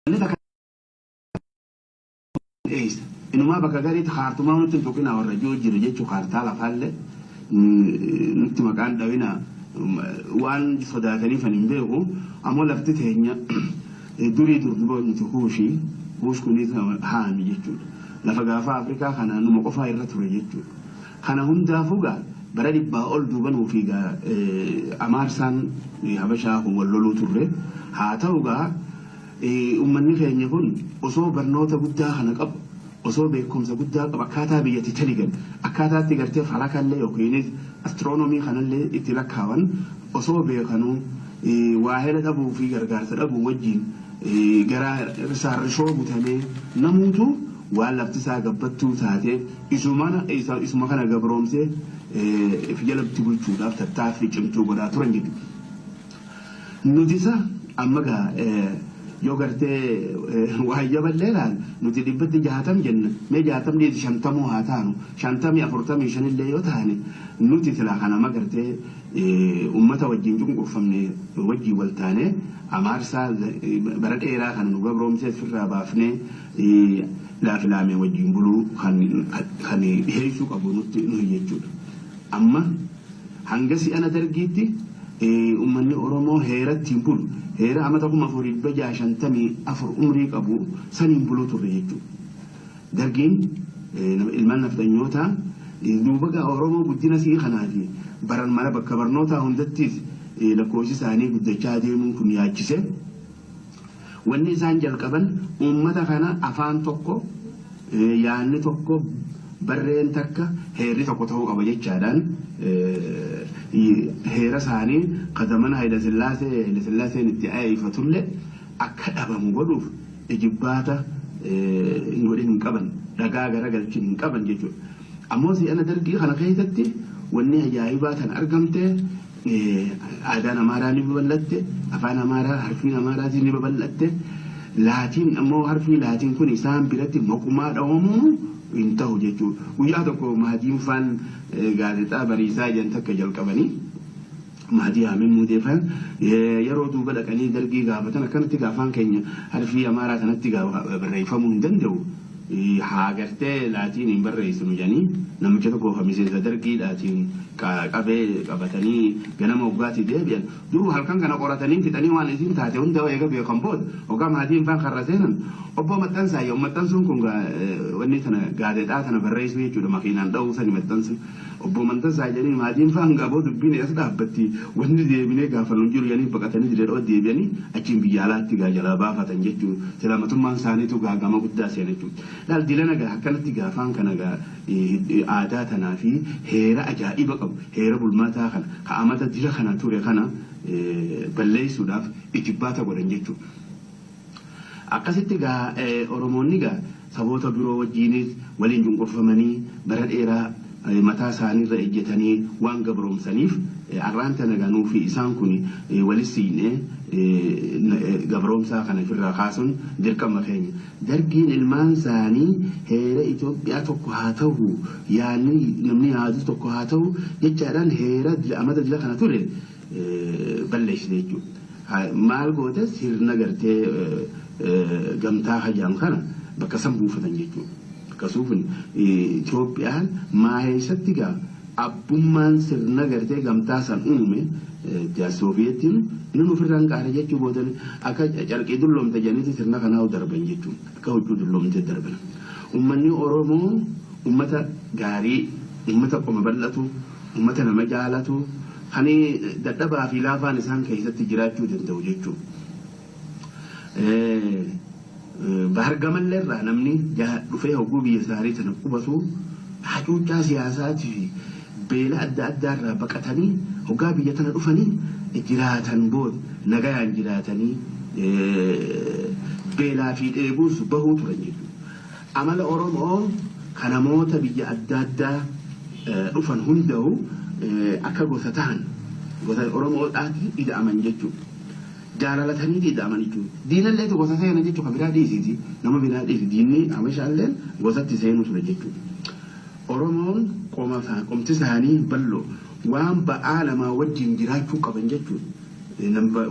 Inni takka dheeysa. Inumaa bakka gariitti kaartumaa nutti hin tuqinaa warra jiru jiru jechuu, kaartaa lafaallee nutti maqaan dhawina waan sodaataniif ani hin beeku. Ammoo lafti teenya durii dur nuti Kuushii, Kuush kunis Haami jechuudha. Lafa gaafa Afrikaa kana numa qofaa irra ture jechuudha. Kana hundaafuu gaa bara 100 ol duuba nuufi gaa Amaarsaan Habashaa kun wal loluu turre. Haa ta'u gaa, uummanni keenya kun osoo barnoota guddaa kana qabu, osoo beekumsa guddaa qabu, akkaataa biyyatti taligan, akkaataatti gartee falakallee yookiinis astiroonomii kanallee itti lakkaawan osoo beekanuu, waahela dhabuu fi gargaarsa dhabuu wajjin gara saarrishoo butamee, namuutu waan lafti isaa gabbattuu taateef isuma kana gabroomsee if jalatti bulchuudhaaf tattaaffii cimtuu godhaa turan jechuudha. Nuti isa amma gaa yoo gartee waan jaballee ilaal, nuti 60% jenna, mee 60 dhiisi, 50 haa taanu, 50 45 illee yoo taane, nuti silaa kanama gartee ummata wajjin cunqurfamne wajjin wal taane, Amaarsaa bara dheeraa kana nu gabroomsee ofirraa baafnee laafilaamee wajjin buluu kan dhiheessuu qabu nutti nuyi jechuudha. Amma hanga si'ana Dargiitti uummanni Oromoo heera ittiin bulu, heera amata 4654 umrii qabu saniin buluu turre jechuudha. Dargiin ilmaan nafxanyootaa duuba gaa Oromoo guddina sii kanaa fi baran mana bakka barnootaa hundattis lakkoofsi isaanii guddachaa deemuun kun yaachise. Wanni isaan jalqaban uummata kana afaan tokko, yaanni tokko, barreen takka, heerri tokko ta'uu qaba jechaadhaan heera isaanii ka zamana Hayila Sillaasee, Hayila Sillaaseen itti ayeeffatullee akka dhabamu godhuuf ijibbaata hin godhin hin qaban, dhagaa garagalchin hin qaban jechuudha. Ammoo si'ana Dargii kana keessatti wanni ajaa'ibaa tan argamte, aadaan Amaaraa ni babal'atte, afaan Amaaraa, harfiin Amaaraatiin ni babal'atte. Laatiin ammoo, harfii Laatiin kun isaan biratti maqumaa dhawamuu hin ta'u jechuudha. Guyyaa tokko Mahadiin faan gaazexaa Bariisaa jedhan takka jalqabanii, Mahadii Haameen Muudee faan, yeroo duuba dhaqanii Dargii gaafatan, akkanatti afaan keenya harfii Amaaraa kanatti barreeffamuu hin danda'u, haa gartee Laatiin hin barreessinu jedhanii, namicha tokko kan miseensa Dargiidhaatiin qabee qabatanii ganama hoggaatii deebi'an. Duruu halkan kana qoratanii fixanii, waan isiin taate hunda eega beekan booda, hoggaa Mahadiin faan karra seenan, "Obbo maxxansaa," yoo maxxansuun kun wanni tana gaazexaa tana barreessuu jechuudha, makiinaan dha'uu sani maxxansu, "Obbo maxxansaa," jedhanii, Mahadiin faan gaboo, "Dubbiin as dhaabbatti, wanni deebinee gaafannu hin jiru," jedhanii baqatanii dirree dhawaa deebi'anii, achiin biyya alaatti gaa jalaa baafatan jechuudha. Silamatummaan isaaniitu gaagama guddaa seena jechuudha. Laal dilana gaa akkanatti gaafaan kana gaa aadaa tanaa fi heera ajaa'iba qabu, heera bulmaataa kana ka amata dila kana ture kana balleessuudhaaf ijibbaata godhan jechuudha. Akkasitti gaa Oromoonni gaa saboota biroo wajjiinis waliin cunqurfamanii bara dheeraa mataa isaaniirra ejjetanii waan gabroomsaniif, har'aan tana gaa nuufi isaan kun walis siiqnee gabroomsaa kana ofirraa kaasuun dirqama keenya. Dargiin ilmaan isaanii heera Itoophiyaa tokko haa ta'u, yaadni namni yaadu tokko haa ta'u jechaadhaan heera amata dila kana ture balleessite jechuudha. Maal goote? Sirna gartee gamtaa hajaam kana bakka san buufatan jechuudha. Akkasuuf Itoophiyaan maaheessatti gaa abbummaan sirna gartee gamtaa san uume Sooviyetiin inni ofirraan qaare jechuu, boodan akka carqii dulloomte jedhaniiti sirna kanaa darban jechuudha. Akka huccuu dulloomte darban. Uummanni Oromoo uummata gaarii, uummata qoma bal'atu, uummata nama jaalatu, kan dadhabaa fi laafaan isaan keessatti jiraachuu danda'u jechuudha. Bahar gamallee irraa namni dhufee hogguu biyya isaanii tana qubatu, hacuuccaa siyaasaatii fi beela adda addaa irraa baqatanii hoggaa biyya tana dhufanii jiraatan booda nagayaan jiraatanii beelaa fi dheebuus bahuu turan jechuudha. Amala Oromoo kan namoota biyya adda addaa dhufan hunda'u akka gosa tahan, gosa Oromoodhaatti ida'aman jechuudha. Jaalalatanii ida'aman jechuudha. Diinallee gosa seena jechuudha, kan biraa dhiisiiti. Nama biraa dhiisi, diinni Habashaalleen gosatti seenuu ture jechuudha. Oromoon qomti isaanii bal'oo, waan ba'aa namaa wajjin jiraachuu qaban jechuudha.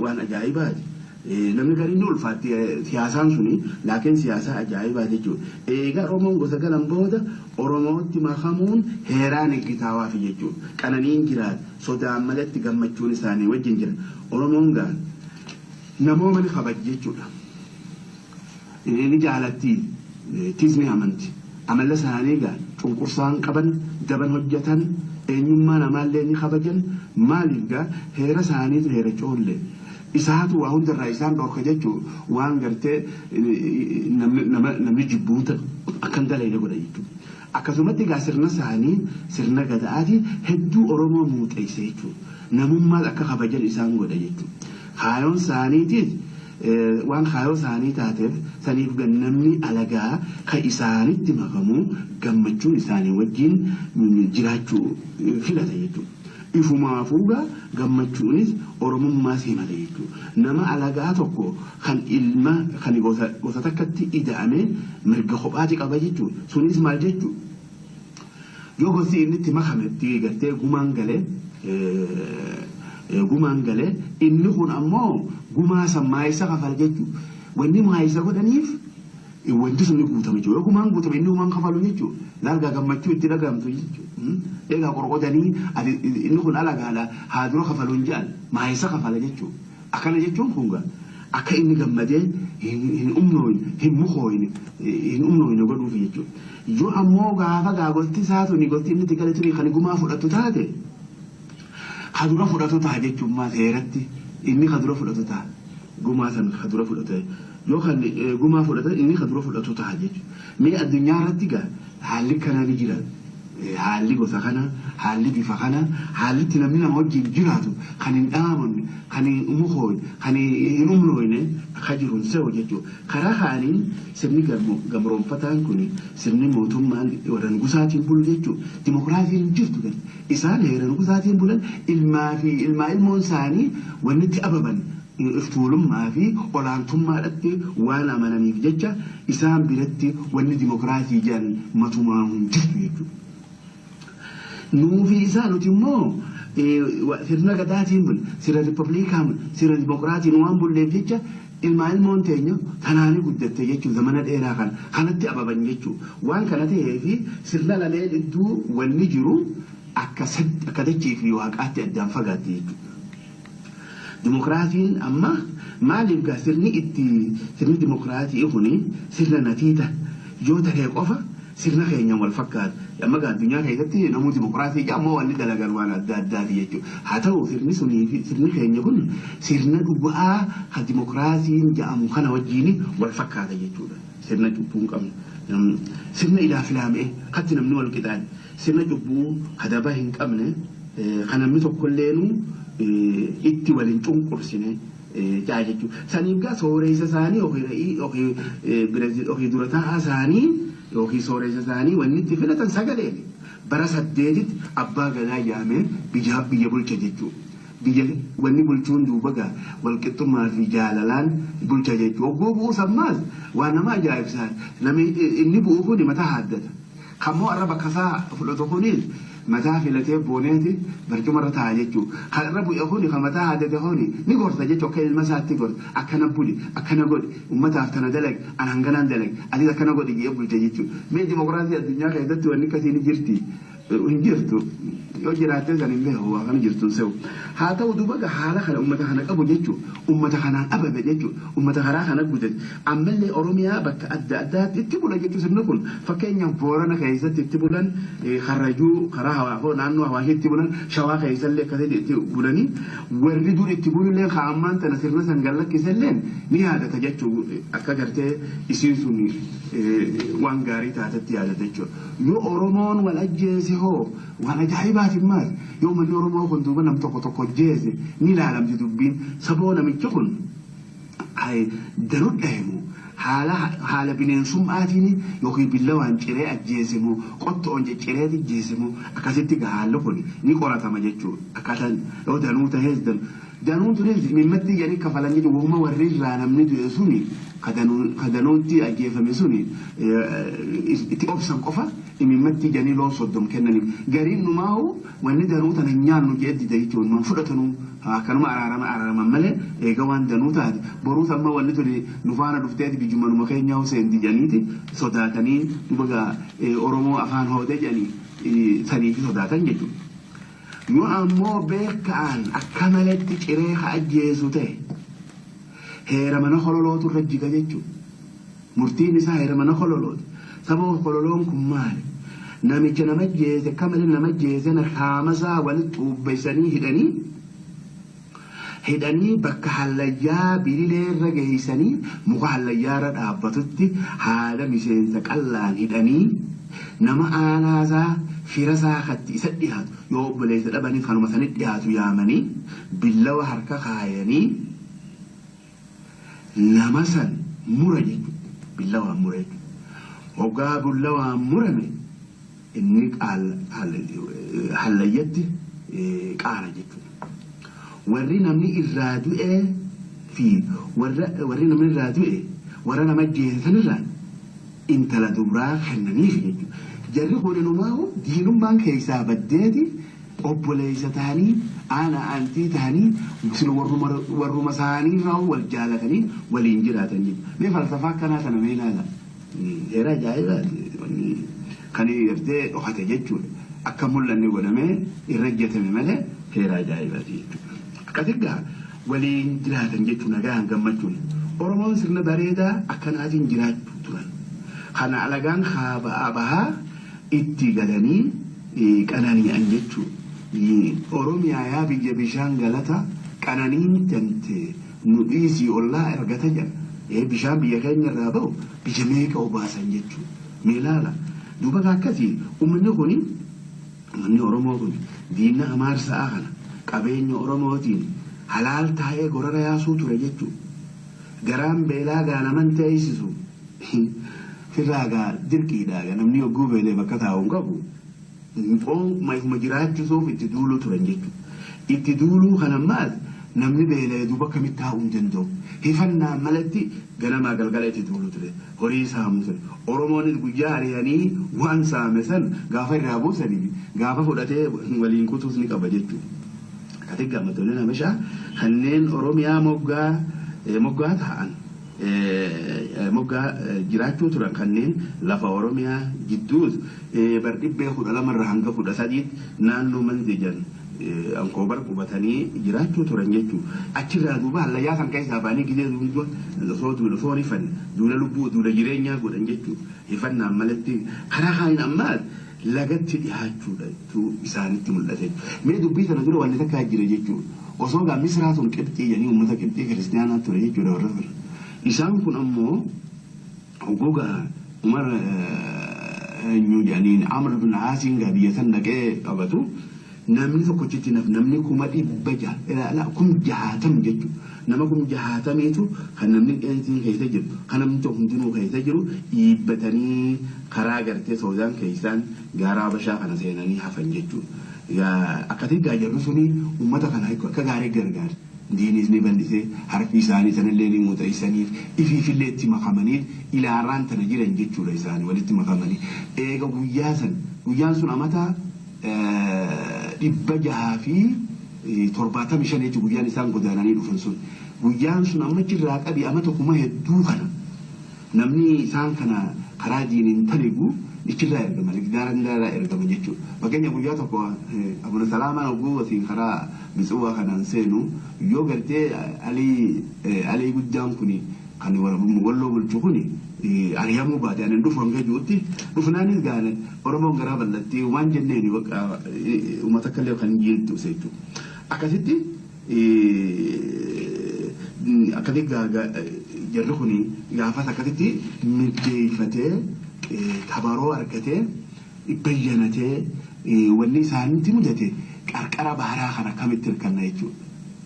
Waan ajaa'ibaati. Namni gariin ni ulfaatti siyaasaan suni, laakiin siyaasaa ajaa'ibaa jechuudha. Eegaa Oromoon gosa galan booda Oromootti makamuun heeraan eeggitaawaafi jechuudha. Qananiin jiraata. Sodaan malatti gammachuun isaanii wajjin jira. Oromoon gaa namooma ni kabaji jechuudha. Ni jaalatti, tiis ni amanti. Amala isaanii gaa cunqursaan qaban, daban hojjetan, eenyummaa namaallee ni kabajan. Maaliif gaa heera isaaniitu heera coollee. Isaatu waa hundarraa isaan dhorka jechuudha. Waan gartee namni jibbuuta akkan dalayne godha jechuudha. Akkasumatti egaa sirna isaanii sirna gadaatiin hedduu Oromoo muuxeesse jechuudha. Namummaas akka kabajan isaan godha jechuudha. Kaayoon isaaniitiis waan kaayoo isaanii taateef saniif namni alagaa kan isaanitti makamu gammachuun isaanii wajjin jiraachuu filata jechuudha. Ifumaafuu gaa gammachuunis Oromummaas himata jechuudha. Nama alagaa tokko kan ilma kan gosa takkatti ida'ame mirga kophaati qaba jechuudha. Sunis maal jechuudha? Yoo gosti inni itti makametti gartee gumaan galee inni kun ammoo gumaa san maayisa kafala jechuudha. Wanni maayisa godhaniif wanti sun ni guutama jechuudha. Yoo gumaan guutame inni gumaan kafalu jechuudha. Laalgaa gammachuu itti dhagahamtu jechuudha. Egaa qorqodanii inni kun alagaadha haa dura kafalu hin jedhan, maayisa kafala jechuudha. Akkana jechuun kun gaa akka inni gammadee hin umnooyne, hin mukooyne, hin umnooyne godhuuf jechuudha. Yoo ammoo gaafa gaa gosti isaa tuni, gosti inni itti gale tuni kan gumaa fudhatu taate, kadura fudhatu ta'a jechuun maa seeratti inni kadura fudhatu ta'a. Gumaa san kadura fudhatu yoo kan gumaa fudhatan inni kadura fudhatu ta'a jechuudha. Mee addunyaa irratti gaa haalli kanaa ni jira. Haalli gosa kana, haalli bifa kana, haalli itti namni nama wajjin jiraatu kan hin dhaamanne, kan hin mukooyne, kan hin umnooyne akka jiru hin se'u jechuudha. Karaa kaaniin sirni gamroonfataan kun sirni mootummaan warra nugusaatiin bulu jechuudha. Dimokiraasiin hin jirtu gadi. Isaan heera nugusaatiin bulan, ilmaa fi ilmaa ilmoon isaanii wanni itti ababan iftuulummaa fi olaantummaadhatti waan amananiif jecha isaan biratti wanni dimokiraasii jedhan matumaa hin jirtu jechuudha. Nuufi isaa nuti immoo sirna gadaatiin bul, sirna riippabliikaa bul, sirna dimokiraatiin waan bulleef jecha ilmaa ilmoon teenya tanaanii guddatte jechuun zamana dheeraa kana kanatti ababan jechuudha. Waan kana ta'eefi sirna lameen iddoo wanni jiru akka dachii fi waaqaatti addaan fagaatti jechuudha. Dimokiraasiin amma maaliif gaa sirni itti sirni dimokiraasii kuni sirna natiita yoo ta'e qofa sirna keenyaan wal fakkaata. Amma gaa addunyaa keessatti namuu dimokiraasii ammoo wanni dalagan waan adda addaati jechuudha. Haa ta'u, sirni sunii fi sirni keenya kun sirna dhugaa kan dimokiraasiin jedhamu kana wajjin wal fakkaata jechuudha. Sirna cubbuu hin qabne. Sirna ilaa filaamee katti namni wal qixaane. Sirna cubbuu kadaba hin qabne kan namni tokkolleenu itti waliin cunqursine jaa jechuudha. Saniif gaa sooreessa isaanii yookiin dura taa'aa isaanii yookiin sooreessa isaanii wanni itti filatan sagaleen bara 8tti abbaa gadaa yaamee biyya bulcha jechuudha. Biyya wanni bulchuun duuba gaa walqixxummaa fi jaalalaan bulcha jechuudha. Ogguu bu'uu sammaas waan nama ajaa'ibsaa, namni inni bu'u kuni mataa haaddata. Kammoo irra bakka isaa fudhatu kunis mataa filatee booneeti barcuma irra taa'a jechuudha. Kan irra bu'e kuni, kan mataa haaddate kuni, ni gorsa jechuudha, akka ilma isaatti gorsa. Akkana buli, akkana godhi, uummataaf tana dalagi, an hanganaan dalagi, atis akkana godhi jedhee bulcha jechuudha. Mee dimokiraasii addunyaa keessatti wanni akkasii ni jirti? Hin jirtu. Yoo jiraattee san hin beeku, waa kana jirtu hin se'u. Haa ta'u, duuba haala kana uummata kana qabu jechuudha. Uummata kanaan ababe jechuudha. Uummata karaa kana guddate. Ammallee Oromiyaa bakka adda addaatti itti bula jechuudha sirni kun. Fakkeenyaaf Boorana keessatti itti bulan, Karrajuu karaa hawaafoo naannoo Hawaashii itti bulan, Shawaa keessallee akkasitti itti bulanii, warri dur itti bulullee haa ammaan tana sirna san gallakkisellee ni yaadata jechuudha. Akka gartee isiin sun waan gaarii taatetti yaadata jechuudha. Yoo Oromoon wal ajjeese hoo waan ajaa'ibaati maal? Yoo uummanni Oromoo kun duuba nam tokko tokko ajjeese ni ilaalamti dubbiin. Saboo namichi kun danuu dhahimu haala bineensummaatiin yookiin billawaan ciree ajjeesimu, qottoon cicciree ajjeesimu, akkasitti haalli kun ni qoratama jechuudha. Akkaataan yoo danuu tahees danuun tunis mimmatti jedhanii kafalan jechuudha. Wahuma warri irraa namni du'e suni Kadanuutti ajjeefame suni itti obsan qofa imimmatti janii loon 30 kennaniif. Gariin numaahu wanni danuu tana hin nyaannu jee dida jechuun nuun fudhatanuu akkanuma araarama araaraman malee eega waan danuu taate boruus amma wanni tuni nu faana dhufteeti biyyuma numa keenyaa seenti jedhaniiti sodaatanii duba gaa Oromoo afaan hoodee jedhanii saniifi sodaatan jechuudha. Yoo ammoo beekaan akka maletti ciree ka ajjeesu ta'e heera mana kololootu irra jiga jechuudha. Murtiin isaa heera mana kololooti. Sababa kololoon kun maali? Namicha nama ajjeese akka malee nama ajjeese qaama isaa walitti xuubbeessanii hidhanii bakka hallayyaa bililee irra geessanii muka hallayyaa irra dhaabbatutti haala miseensa qallaan hidhanii nama aanaasaa fira isaa katti isa dhiyaatu yoo obboleessa dhabaniif kanuma sanitti dhiyaatu yaamanii billawa harka kaayanii nama san mura jechuudha. Billawaan mura jechuudha. Hoggaa billawaan murame inni hallayyatti qaara jechuudha. Warri namni irraa du'ee fi warri namni irraa du'e warra nama ajjeese sanirraa intala dubraa kennaniif jechuudha. Jarri kun inumaa diinummaan keessaa baddeeti obboleessa ta'anii aana aantii ta'anii warruma isaanii irraa wal jaalatanii waliin jiraatan jechuudha. Mee falsafaa akkanaa kana mee ilaala. Heera ajaa'ibaati kan gartee dhokate jechuudha. Akka mul'anne godhamee irra ejjetame malee heera ajaa'ibaati jechuudha. Akkasii gaa waliin jiraatan jechuudha nagaan gammachuun. Oromoon sirna bareedaa akkanaatiin jiraachuu turan. Kana alagaan bahaa itti galanii qanani'an jechuudha. Oromiyaa yaa biyya bishaan galata qananiin tante nu dhiisii ollaa ergata jedha. Bishaan biyya keenya irraa ba'u biyya meeqa obaasan jechuudha. Mee ilaala. Duuba akkasii uummanni kuni uummanni Oromoo kun diina amaarsaa kana qabeenya Oromootiin halaal taa'ee gorora yaasuu ture jechuudha. Garaan beelaa gaa naman teessisu firraa gaa dirqiidha gaa namni yogguu beelee bakka taa'u hin qabu. Ifuma jiraachisuuf itti duuluu turan jechuudha. Itti duuluu kana maal namni beelee duuba akkamitti taa'uu hin danda'u. Hifannaan malatti ganamaa galgala itti duuluu ture. Horii saamuu ture. Oromoonis guyyaa ari'anii waan saame san gaafa irraa buusanii gaafa fudhatee waliin kutuus ni qaba jechuudha. Akkati gammaddoonni Habashaa kanneen Oromiyaa moggaa ta'an moggaa jiraachuu turan kanneen lafa Oromiyaa jidduus bar dhibbee 12 irraa hanga 13 naannoo Manzejan Ankoobar qubatanii jiraachuu turan jechuudha. Achirraa duuba hallayyaa san keessaa ba'anii gizee duuba osoo duula osoo rifan duula lubbuu duula jireenyaa godhan jechuudha. Hifannaan malatti karaa kaaniin ammaas lagatti dhihaachuudha isaanitti mul'ate. Mee dubbii sana dura wanni takka jira jechuudha. Osoo gaa Misraa tun Qibxii jedhanii uummata Qibxii kiristiyaanaa ture jechuudha warra ture. Isaan kun ammoo gogaa Umar eenyu jedhaniin Amr bin Aasiin gaa biyya san dhaqee qabatu namni tokkochitti naf namni 600,000 60,000 jechuudha. Nama 60,000tu kan namni qeensiin keessa jiru kan namni tokko hundinuu keessa jiru dhiibbatanii karaa gartee Soodaan keessaan gaara Habashaa kana seenanii hafan jechuudha. Akkasii gaa jarri suni uummata kana akka gaarii gargaara. Diinis ni bal'isee harfi isaanii sanillee ni muuxeessaniif ifiifillee itti makamanii ilaarraan tana jiran jechuudha isaanii walitti makamanii. Eega guyyaa san guyyaan sun amata 675 jechuudha guyyaan isaan godaananii dhufan sun. Guyyaan sun amma achirraa qabi amata kuma hedduu kana namni isaan kana karaa diiniin taligu ichirraa ergama gaara ergama jechuudha. Fakkeenya guyyaa tokko Abuna Salaamaan oguu asiin karaa Mitsuwaa kanaan seenu yoo gartee alii guddaan kuni kan walloo bulchu kuni ari'amuu baate ani dhufu hanga jirutti dhufnaanis gaane Oromoon garaa bal'attee waan jenneen uummata akka illee kan jiiltu jechuudha. Akkasitti akkasitti jarri kuni gaafas akkasitti mijjeeffatee tabaroo argatee bayyanatee wanni isaanitti mudate qarqara baharaa kana akkamitti hirkanna jechuudha.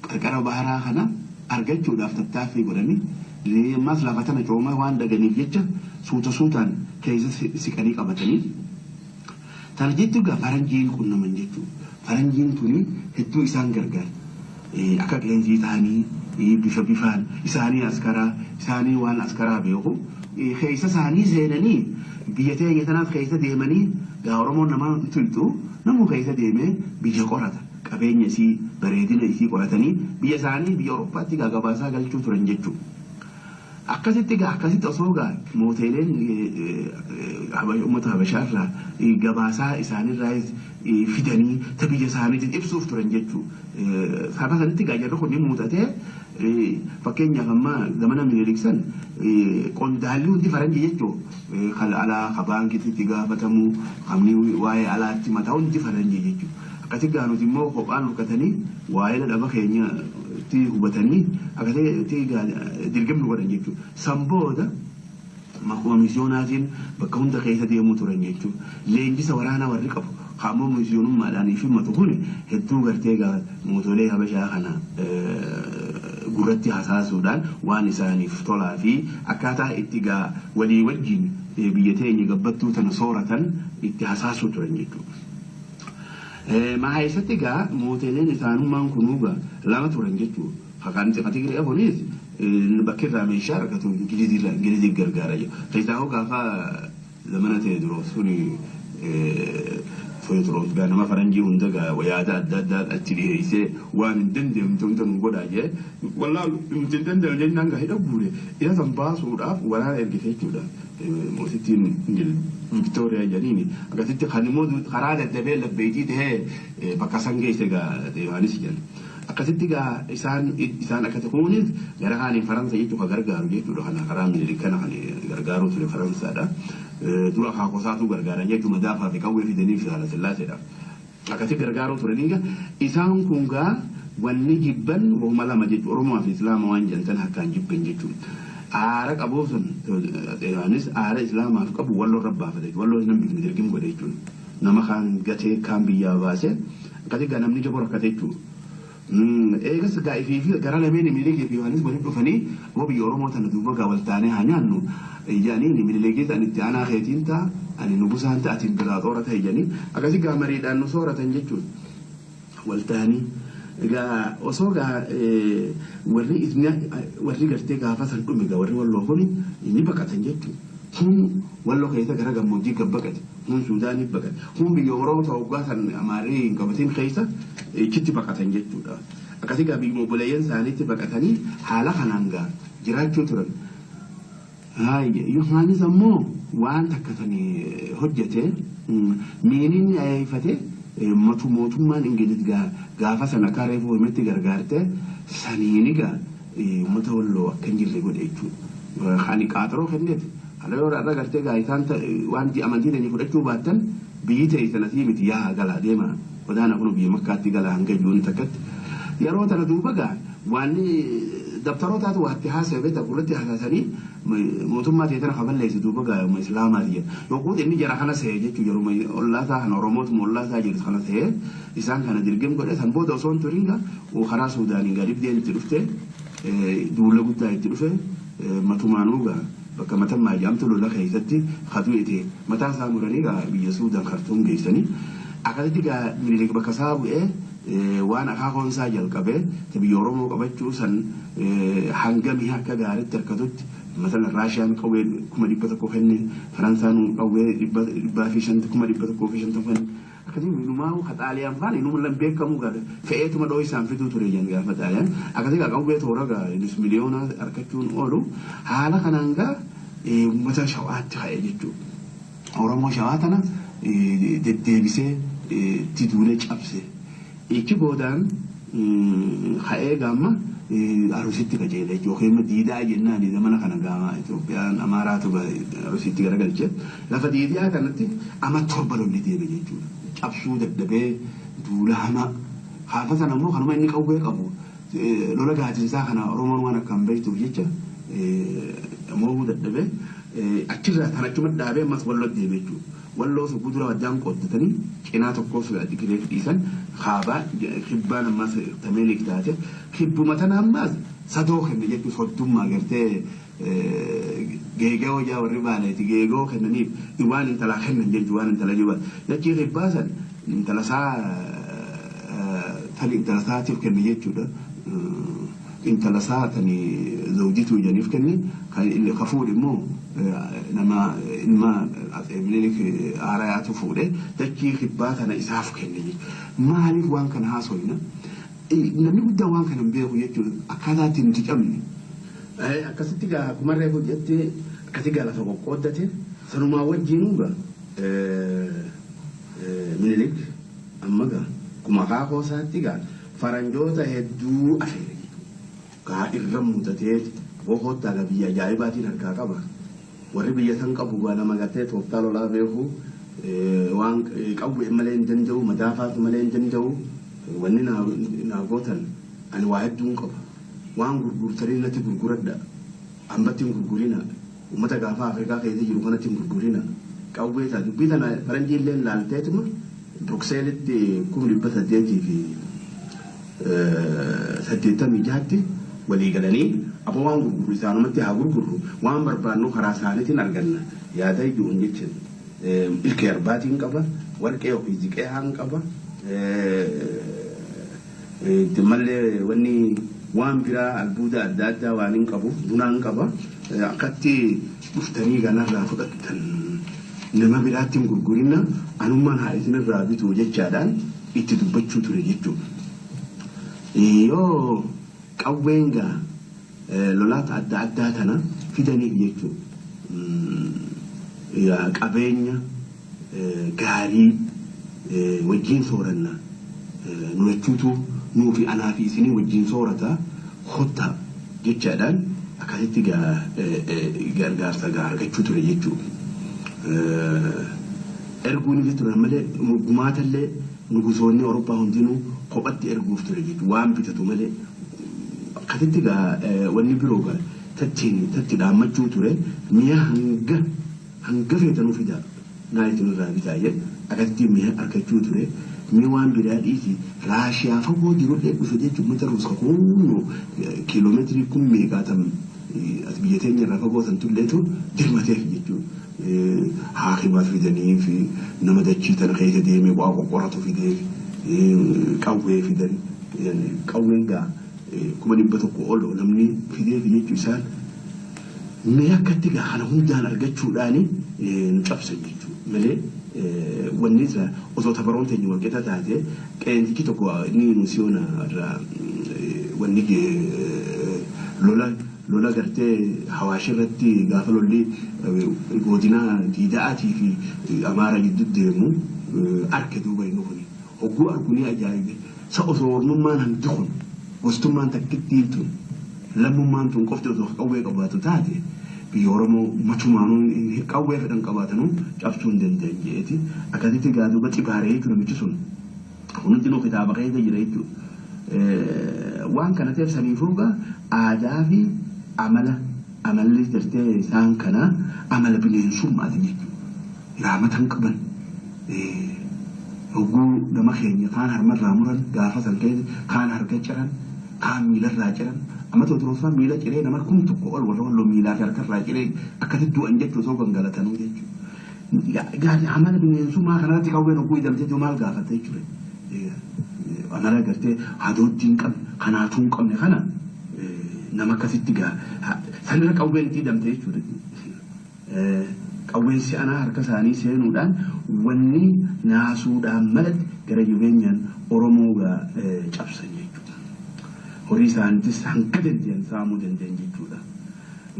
Qarqara baharaa kana argachuudhaaf tattaaffii godhanii ammas lafa tana cooma waan dhaganiif jecha suuta suutaan keessa siqanii qabatanii. Tana jettu egaa faranjiin qunnaman jechuudha. Faranjiin tuni hedduu isaan gargaarti. Akka qeensii ta'anii Bifa bifaan isaanii askaraa, isaanii waan askaraa beeku keessa isaanii seenanii biyya teenya tanaaf keessa deemanii gaa Oromoon namaa tulxu namuu keessa deemee biyya qorata, qabeenya isii, bareedina isii qoratanii biyya isaanii biyya Awurooppaatti gaa gabaasaa galchuu turan jechuudha. Akkasitti gaa akkasitti osoo gaa mooteeleen uummata Habashaarraa gabaasaa isaanirraa fidanii ta biyya isaaniitiin ibsuuf turan jechuudha. Saba sanitti gaa jarri kun ni muuxatee, fakkeenyaaf amma zamana Minilik san qondaalli hundi faranjii jechuudha. Kan alaa ka baankiitti itti gaafatamu, kamni waa'ee alaatti mataa hundi faranjii jechuudha. Akkasi gaa nuti immoo kophaan rukkatanii waa'ee dhaba keenya itti hubatanii akkasitti gaa dirqamni godhan jechuudha. San booda makuma misiyoonaatiin bakka hunda keessa deemuu turan jechuudha. Leenjisa waraanaa warri qabu kaammoo misiyoonummaadhaan fi matu kun hedduu gartee gaa mootolee Habashaa kana gurratti hasaasuudhaan waan isaaniif tolaa fi akkaataa itti gaa walii wajjin biyya teenya gabbattuu tana sooratan itti hasaasuu turan jechuudha. Mahaysatti gaa mootoleen isaanummaan kunuu gaa lama turan jechuudha. Kan Tigree kunis bakki irraa meeshaa argatu Ingilizii Ingilizii gargaara jiru. Keessaa hoo gaafa zamana Teediroos suni, Teediroos gaa nama faranjii hunda gaa yaada adda addaa achi dhiyeessee waan hin dandeenye hunda nu godhaa jee, wallaa nuti hin dandeenye jennaan gaa hidha guure, isa san baasuudhaaf waraana ergite jechuudha. Mootittiin Viktooriyaa jedhaniini akkasitti kan immoo karaa daddabee labbeetii tahee bakka san geesse gaa Yohaanis jedhan. Akkasitti gaa isaan akkasi kunis gara kaaniin Faransa jechuun kan gargaaru jechuudha. Kana karaa Minilik kana kan gargaaruu ture Faransaadha. Dura akaakosaatu gargaaran jechuudha, madaafaa fi qawwee fidanii fi Haala Sillaaseedha. Akkasi gargaaruu turanii gaa isaan kun gaa wanni jibban wahuma lama jechuudha. Oromoo fi Islaama waan jedhan harkaan jibban jechuudha. Aara qabuu sun Yohaanis aara Islaamaaf qabu walloo irra baafate, walloo hin hambifne, dirqim godhe jechuudha. Nama kaan gatee kaan biyyaa baasee akkasi gaa namni jaboo rakkate jechuudha. Eegas gaa ifii fi gara lameen Minilikii fi Yohaanis walitti dhufanii boo biyya Oromoo tana duuba gaa wal taanee haa nyaannu jedhanii, Minilikis ani itti aanaa keetiin ta'a, ani nugusaan ta'a, atiin biraa xoora ta'e jedhanii akkasi gaa mariidhaan nu sooratan jechuudha. Wal ta'anii egaa osoo gaa warri gartee gaafa san dhume gaa warri walloo kuni ni baqatan jechuudha. Kun walloo keessa gara gammoojjii gad baqate, kun Suudaaniif baqate, kun biyya Oromoo ta'uu waggaa san Amaarri hin qabatin keessa ichitti baqatan jechuudha. Akkasii gaa biyya obboleeyyan isaaniitti baqatanii haala kanaan gaa jiraachuu turan. Yohaanis ammoo waan takka sanii hojjete, miiniin ayeeffate mootummaan Ingiliz gaafa sana akka reefu himetti gargaarte saniini gaa uummata walloo akka hin jirre godhe jechuudha. Kan qaaxiroo kenneef kana yoo irra gartee gaa isaan waan amantii teenya fudhachuu baattan biyyi ta'e sanasii miti, yaa galaa deema godaana kun biyya Makkaatti galaa hanga ijoon takkatti. Yeroo tana duuba gaa waan dabtarootaatu waatti haasa'e beektaa, gurratti hasaasanii mootummaa ta'e tana kaballeessu duuba gaa yooma Islaamaati jedha. Yogguu inni jara kana se'e jechuun yeroo ollaasaa kana Oromootuma ollaasaa jiru kana se'e isaan kana dirgam godhe, san booda osoo hin turin gaa karaa Suudaaniin gaa dhibdeen itti dhufte, duula guddaa itti dhufe, matumaanuu gaa bakka Matammaa jedhamtu lola keessatti kadu'ete mataa isaa muranii gaa biyya Suudaan Kartuum geessanii. Akkasitti gaa Minilik bakka isaa bu'ee waan akaakoon isaa jalqabee biyya Oromoo qabachuu san hangamii akka gaariitti harkatutti, masalan Raashiyaan qawwee 100,000 kenne, Faransaan qawwee 150,000 kenne. Akkasii inumaa ka Xaaliyaan faan inuma lan beekamu gaa fe'eetuma dhoo isaan fiduu ture jan gaafa Xaaliyaan. Akkasii gaa qawwee toora gaa innis miliyoona harkachuun oolu haala kanaan gaa uummata Shawaatti ka'e jechuudha. Oromoo Shawaa tana deddeebisee itti duulee cabse. Ichi boodaan ka'ee gaamma Arusitti qajeele jechuudha. Yookiin immoo Diidaa jennaan zamana kana gaama Itoophiyaan Amaaraatu Arusitti garagalche. Lafa Diidaa kanatti ama 7 lolli deeme jechuudha. Cabsuu dadhabee duula hamaa. Gaafa sana immoo kanuma inni qawwee qabu lola gaatinsaa kana Oromoon waan akkaan beektuuf jecha mo'uu dadhabee achirraa kan achuma dhaabee ammas walloo deeme jechuudha. Walloo sun dura waddaan qooddatanii cinaa tokkos Tigireef dhiisan, kaabaa kibbaan ammas Tameeliik taate, kibbuma tana ammas sadoo kenne jechuun soddummaa gartee geegoo jaa warri baaleeti geegoo kennaniif waan intalaa kennan jechuun waan intala jiru jechii kibbaa san intala isaa tan intala isaatiif kenne jechuudha. Intala isaa tani Zawdituu jedhaniif kenne, ka fuudhe immoo nama ilma Minilik Haarayaatu fuudhe, dachii kibbaa tana isaaf kenne jechuudha. Maaliif waan kana haasofna? Namni guddaan waan kana hin beeku jechuudha. Akkaataa ittiin nuti cabne. Akkasitti gaa akkuma reefu jette, akkasi gaa lafa qoqqooddate. Sanumaa wajjinuu gaa Minilik amma gaa akkuma akaakoo isaatti gaa faranjoota hedduu afeere jechuudha. Gaa irra mudatee boqottaa gaa biyya ajaa'ibaatiin harkaa qaba. Warri biyya san qabu gaa nama gartee tooftaa lolaa beeku, waan qawwee malee hin danda'u, madaafaatu malee hin danda'u. Wanni naa gootan, ani waa hedduun qaba. Waan gurgurtanii natti gurguradha. Hambatti hin gurgurina. Uummata gaafa Afrikaa keessa jiru kanatti hin gurgurina. Qawwee ta'a. Dubbii tana faranjii illee laalteetuma Brukseelitti 1886tti walii galanii, aboo waan gurgurru isaanumatti haa gurgurru, waan barbaannu karaa isaaniitiin arganna yaada ijoon jecha. Ilkee arbaatiin qaba, warqee ofii ziqee haan qaba, mallee wanni waan biraa albuuda adda addaa waan hin qabu, bunaan qaba. Akkatti dhuftanii kanarraa fudhattan, nama biraatti hin gurgurina, anummaan haa isinirraa bitu jechaadhaan itti dubbachuu ture jechuudha. Yoo qawween gaa lolaata adda addaa tana fidaniif jechuudha. Qabeenya gaarii wajjin sooranna, nu lachuutu, nuu fi anaa fi isinii wajjin soorata, kottaa jechaadhaan akkasitti gargaarsa gaa argachuu ture jechuudha. Erguunis turan malee gumaatallee nugusoonni Awurooppaa hundinuu kophatti erguuf ture jechuudha, waan bitatu malee. Akkasitti gaa wanni biroo gaa tattiin tatti dhaammachuu ture, mi'a hanga hanga feetanuu fidaa, naa isinirraa bitaa jedhe, akkasitti mi'a argachuu ture. Mi'a waan biraa dhiisi, Raashiyaa fagoo jirullee dhufe jechuun uummata Ruuska kunoo kiiloomeetirii kun meeqaatam as biyya teenya irraa fagoo san tulleetu dirmateef jechuudha. Haakima fidanii fi nama dachii tana keessa deemee waa qoqqoratu fideef, qawwee fidan. Qawween gaa 100,000 ol namni fideef jechuu isaan. Mee akkatti gaa kana hundaan argachuudhaan nu cabsan jechuudha malee, wanni isa osoo tabaroon teenya walqixa taate, qeensichi tokko inni nusiyoona irraa wanni lola lola gartee Hawaash irratti gaafa lolli godina Diida'aatii fi Amaara gidduu deemu arke. Duuba inni kun hogguu argu ni ajaa'ibe. Sa osoo ormummaan hanti kun, gostummaan takkittiin tun, lammummaan tun qofti osoo qawwee qabaatu taate, biyya Oromoo matumaanuu qawwee fedhan qabaatanuu cabsuu hin danda'an je'eeti. Akkasitti gaa duuba xibaaree jechuudha namichi sun. Hundinuu kitaaba keessa jira jechuudha. Waan kana ta'eef saniifuu gaa aadaa fi amala, amalli gartee isaan kana amala bineensummaati jechuudha. Raamata hin qaban. Hogguu nama keenya kaan harmarraa muran gaafa san keessa, kaan harka ciran, kaan miilarraa ciran. Amma Tewoodiroos fa'aa miila ciree, nama 1000 ol warra Walloo miilaa fi harkarraa ciree akkasitti du'an jechuudha osoo gangalatanuu jechuudha. Gaari amala bineensummaa kanarratti qawween hogguu hidhamtee maal gaafatta jechuudha. Amala gartee hadooddii hin qabne, kanaatuu hin qabne kana, nama akkasitti gaa sanirra qawween itti hidhamte jechuudha. Qawween si'anaa harka isaanii seenuudhaan wanni naasuudhaan malatti gara jabeenyaan Oromoo gaa cabsan jechuudha. Horii isaaniitis hanga danda'an saamuu danda'an jechuudha.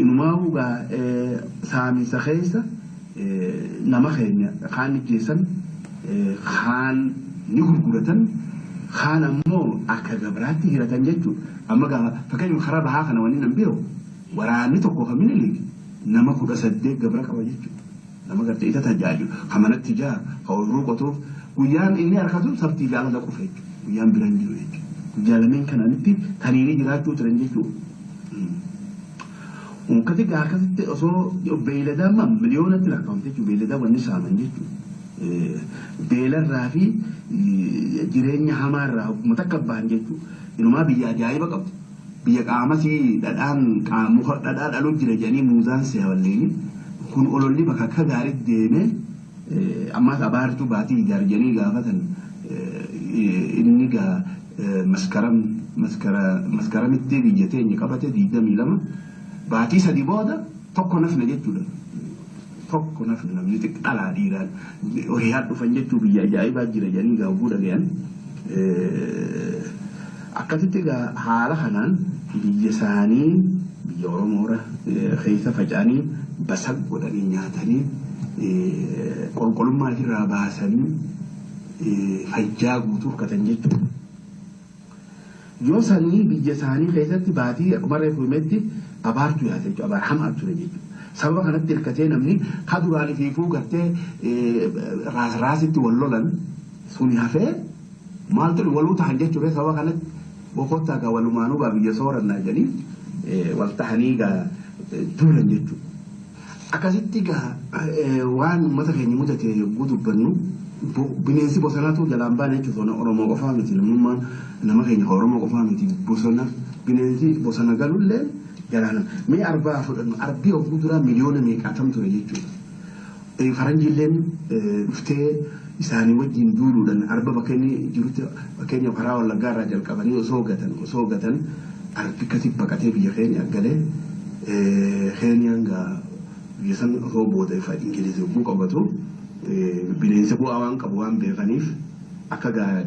Inumaa'uu gaa saaminsa keessa nama keenya kaan ijjeessan, kaan ni gurguratan, kaan ammoo akka gabraatti hiratan jechuudha. Amma gaafa fakkeenyaaf karaa bahaa kana wanni nan beeku, waraanni tokko kan Minilik nama 18 gabra qaba jechuudha. Nama gartee isa tajaajilu, kan manatti ijaaru, kan ooyiruu qotuuf, guyyaan inni harkatu sabtii fi alala qofa jechuudha. Guyyaan bira hin jiru jechuudha. Guyyaa lameen kanaanitti taniinii jiraachuu turan jechuudha. Unkati gaa akkasitti osoo beeyladaa amma miliyoonatti lakkaa'amte jechuudha. Beeyladaa wanni saaman jechuudha. Beelarraa fi jireenya hamaarraa hogguma takka bahan jechuudha. Inumaa biyya ajaa'iba qabdu. Biyya qaamasii dhadhaan muka dhadhaa dhaluu jira jedhanii muuzaan seewalleeni. Kun ololli bakka akka gaariitti deemee, ammaas abaartuu baatii ijaar jedhanii gaafatan. Inni gaa Maskaram Maskaramitti biyya teenya qabate 22, baatii 3 booda tokko nafne jechuudha. Tokko nafne, namni dhalaa dhiiraan horiyaa dhufan jechuu, biyya ajaa'ibaa jira jedhanii gaawwuu dhagayan. Akkasitti egaa haala kanaan biyya isaanii, biyya Oromoora keessa faca'anii, basaq godhanii nyaatanii, qulqullummaa irraa baasanii, fayyaa guutuu hirkatan jechuudha. Yoo sanii biyya isaanii keessatti baatii akkuma reefu himetti abaartu yaate jechuudha. Abaar hamaa ture jechuudha. Sababa kanatti hirkatee namni ka duraan ifiifuu gartee raas raasitti wal lolan suni hafee maal ture, waluu tahan jechuudha. Sababa kanatti boqottaa gaa walumaanuu gaa biyya soorannaa jedhanii wal tahanii gaa duulan jechuudha. Akkasitti gaa waan uummata keenya mudate yogguu dubbannu, bineensi bosonaatu jalaan baane jechuudha. Oromoo qofaa miti, namummaan nama keenya Oromoo qofaa miti, bosona bineensi bosona galullee jalaan. Mee arbaa fudhannu, arbii yogguu duraa miliyoona meeqaatam ture jechuudha. Faranjiilleen dhuftee isaanii wajjin duuluudhaan arba bakka inni jirutti, fakkeenya karaa Wallaggaa irraa jalqabanii osoo gatan arbi akkasii baqatee biyya keenya galee. Keeniyaan gaa biyya san osoo booda ifa Ingilizi yogguu qabatu, bineensa bu'aa waan qabu waan beekaniif, akka gaa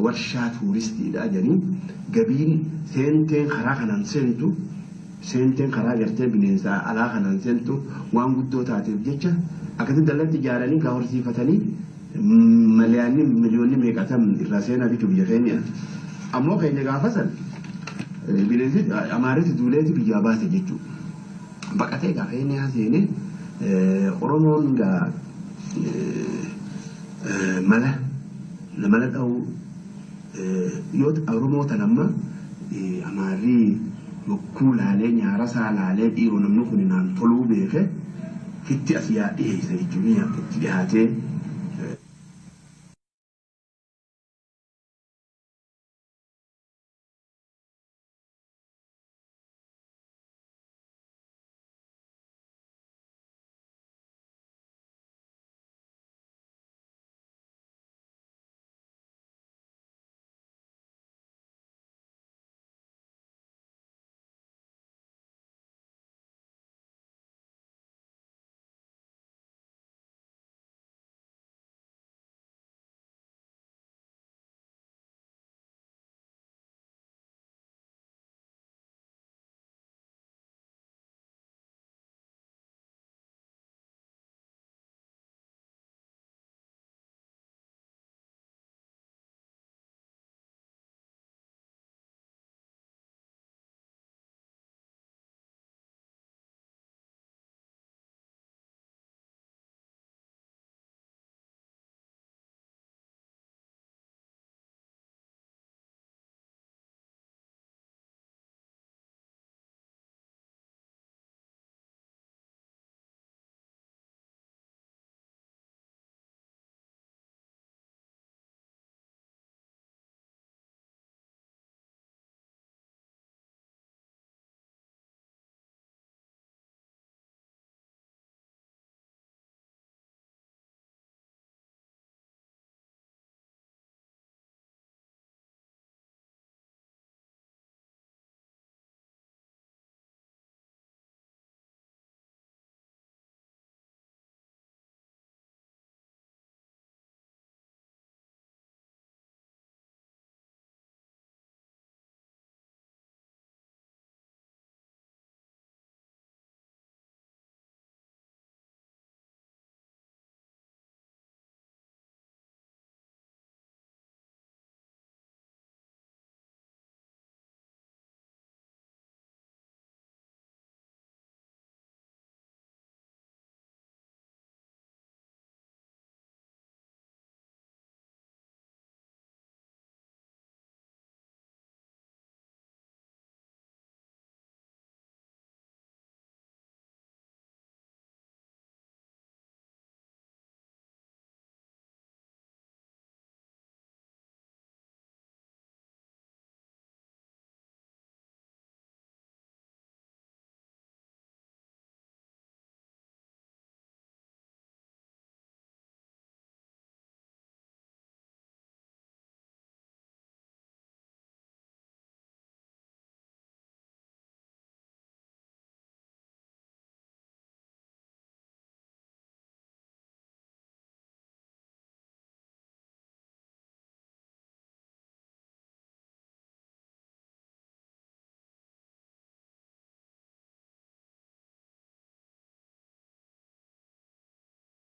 warshaa tuuristiidha jedhanii, gabiin seenteen karaa kanaan seentu, seenteen karaa gartee bineensa alaa kanaan seentu waan guddoo taateef jecha, akkasitti dallatti ijaaranii gaa horsiifatanii, miliyoonni miliyoonni meeqatam irraa seenaa jechuun biyya keenya. Ammoo keenya gaafa san bineensi Amaaritti duuleeti biyyaa baase jechuudha. Baqatee gaa Keeniyaa seenee, Oromoon gaa mala mala dha'uu yoo Oromoo tan amma Amaarri yokkuu laalee, nyaara isaa laalee, dhiiroo namni kun naan toluu beeke, fitti as yaa dhiyeessa jechuun itti dhiyaatee.